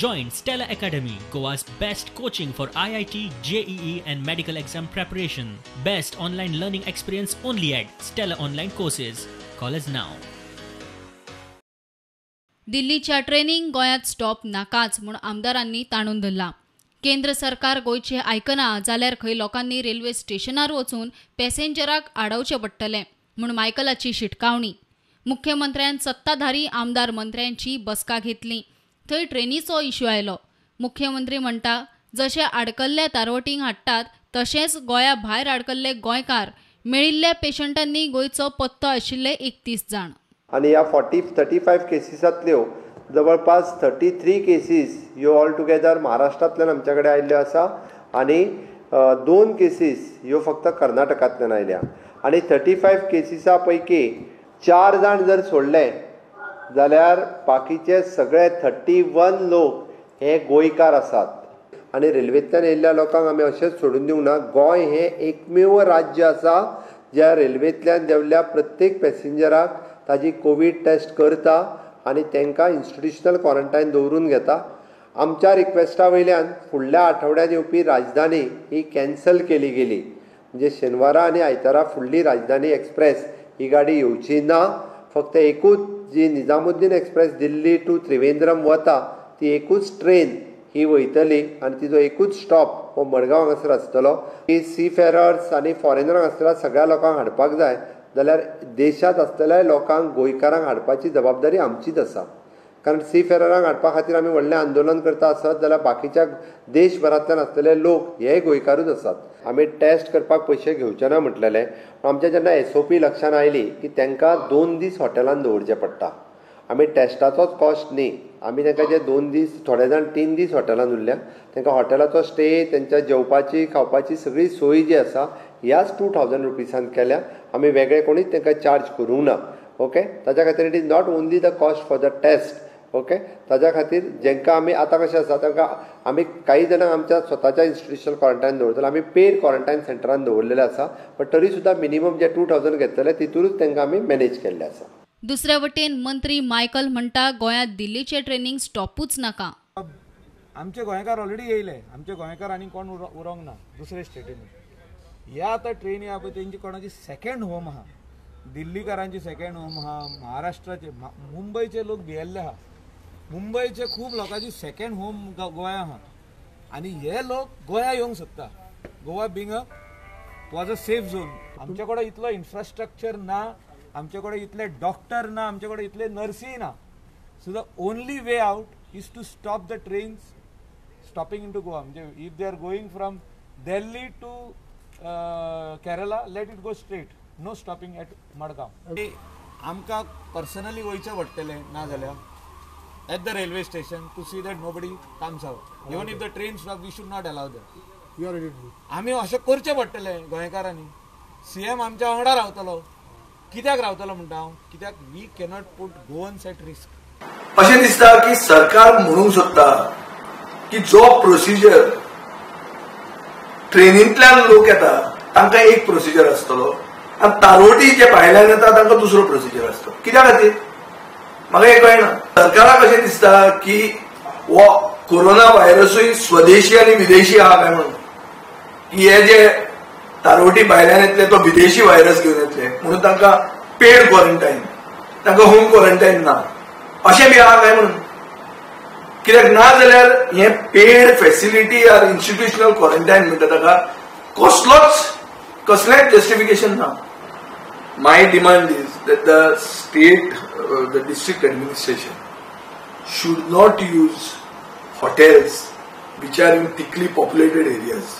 Join Stella Academy, Goa's best coaching for IIT, JEE and medical exam preparation. Best online learning experience only at Stella Online Courses. Call us now. दिल्लीच्या ट्रेनींक गोंयांत stop नाकाच म्हूण आमदारांनी ताणून धरला. केंद्र सरकार गोंयचें आयकना जाल्यार खंय लोकांनी रेल्वे स्टेशनार वचून पॅसेंजराक आडवचें पडटलें म्हूण मायकलाची शिटकावणी. मुख्यमंत्र्यान सत्ताधारी आमदार मंत्र्यांची बसका घेतली. थंय ट्रेनीचो इश्यू आयलो. मुख्यमंत्री म्हणटा, जशे आडकल्ल्या तारवटींक हाडटात तशेंच गोंया भायर आडकल्ले गोंयकार मेळिल्ल्या पेशंटांनी गोंयचो पत्तो आशिल्ले 31 जाण. आनी ह्या 35 केसीसांतल्यो जवळपास 33 केसीस ह्यो ऑल टुगेदर महाराष्ट्रांतल्यान आमच्या कडेन आयिल्ल्यो आसा आनी 2 केसीस ह्यो फक्त कर्नाटकांतल्यान आयल्या. आनी 35 केसीसा पैकी 4 जाण जर सोडले जाल्यार बाकीचे सगळे 31 लोक हे गोंयकार आसात. आनी रेल्वेंतल्यान येयल्ल्या लोकांक आमी अशेंच सोडून दिवंक ना. गोंय हें एकमेव राज्य आसा ज्या रेल्वेंतल्यान देंवल्ल्या प्रत्येक पॅसेंजराक ताजी कोवीड टेस्ट करता आनी तांकां इन्स्टिट्युशनल क्वॉरंटायन दवरून घेता. आमच्या रिक्वेस्टा वयल्यान फुडल्या आठवड्यान येवपी राजधानी ही कॅन्सल केली गेली. म्हणजे शेनवारा आनी आयतारा फुडली राजधानी एक्सप्रेस ही गाडी येवची ना. फक्त एकूच जी निजामुद्दीन एक्सप्रेस दिल्ली टू त्रिवेंद्रम वता ती एकूच ट्रेन ही वयतली आनी तिजो एकूच स्टॉप हो मडगांव हांगासर आसतलो. ही सी फेरर्स आनी फॉरेनरांक आसतल्या सगळ्या लोकांक हाडपाक जाय जाल्यार देशांत आसतल्या लोकांक गोंयकारांक हाडपाची जबाबदारी आमचीच आसा. कारण सी फेररांक हाडपा खातीर आमी व्हडलें आंदोलन करता आसत जाल्यार बाकीच्या देशभरांतल्यान आसतले लोक हे गोंयकारूच आसात. आमी टेस्ट करपाक पयशे घेवचे ना म्हटलेले, पूण आमच्या जेन्ना SOP लक्षान आयली की तांकां 2 दीस हॉटेलान दवरचें पडटा. आमी टेस्टाचोच कॉस्ट न्ही, आमी तांकां जे 2 दीस, थोडे जाण 3 दीस हॉटेलान उरल्या, तांकां हॉटेलाचो स्टे, तांच्या जेवपाची खावपाची सगळी सोय जी आसा ह्याच 2000 रुपीसान केल्या. आमी वेगळे कोणीच तांकां चार्ज करूंक ना. ओके, ताच्या खातीर it is not only the cost for the test. Okay, ताज्या खातीर जेंकां आमी आतां कशें आसा तांकां आमी काही जाणांक आमच्या स्वताच्या इन्स्टिट्युशनल क्वॉरंटायन दवरतले, आमी पेड क्वॉरंटायन सेंटरान दवरलेले आसा, बट तरी सुद्दां मिनिमम जे 2000 घेतलेले तितूनच तांकां आमी मॅनेज केल्ले आसा. दुसऱ्या वटेन मंत्री मायकल म्हणटा, गोंयांत दिल्लीचे ट्रेनींग स्टॉपूच नाका. आमचे गोंयकार ऑलरेडी येयले, आमचे गोंयकार आनी कोण उरोंक ना दुसरे स्टेटीन. ह्या आतां ट्रेनी आहा पळय तेंची कोणाची सेकेंड होम आहा, दिल्लीकारांची सेकेंड होम आहा, महाराष्ट्राचे, मुंबयचे लोक भियेल्ले आहा, मुंबयचे खूब लोकांची सेकेंड होम गोंया आहा आनी हे लोक गोंया येवंक सोदता. Goa being a was a safe zone. आमचे कडेन इतलो इन्फ्रास्ट्रक्चर ना, आमचे कडेन इतले डॉक्टर ना, आमचे कडेन इतले नर्सी ना. So the only way out is to stop the trains stopping into Goa. म्हणजे if they are going from Delhi to Kerala, let it go straight, no stopping at Madgaon. आमकां पर्सनली वयचें पडटलें ना जाल्यार at the railway station to see that nobody comes out. Even if the train stop, we should not allow them. You are ready to do. आमी अशें करचें पडटलें गोंयकारांनी. CM आमच्या वांगडा रावतलो, कित्याक रावतलो म्हणटा हांव, कित्याक we cannot put Goans at risk. अशें दिसता की सरकार म्हणूंक सोदता की जो प्रोसिजर ट्रेनींतल्यान लोक येता तांकां एक प्रोसिजर आसतलो आनी तारोटी जे भायल्यान येता तांकां दुसरो प्रोसिजर आसतलो. कित्या खातीर म्हाका हें कळना. सरकाराक अशें दिसता की हो कोरोना व्हायरसूय स्वदेशी आनी विदेशी आहा काय म्हणून, की हे जे तारोटी भायल्यान येतले तो विदेशी व्हायरस घेवन येतले म्हणून तांकां पेड क्वॉरंटायन, तांकां होम क्वॉरंटायन ना, अशें बी आहा काय म्हणून. कित्याक ना जाल्यार हें paid facility or institutional quarantine म्हणटा ताका कसलोच कसलेंच जस्टिफिकेशन ना. My demand is that the state, the district administration should not use hotels which are in thickly populated areas.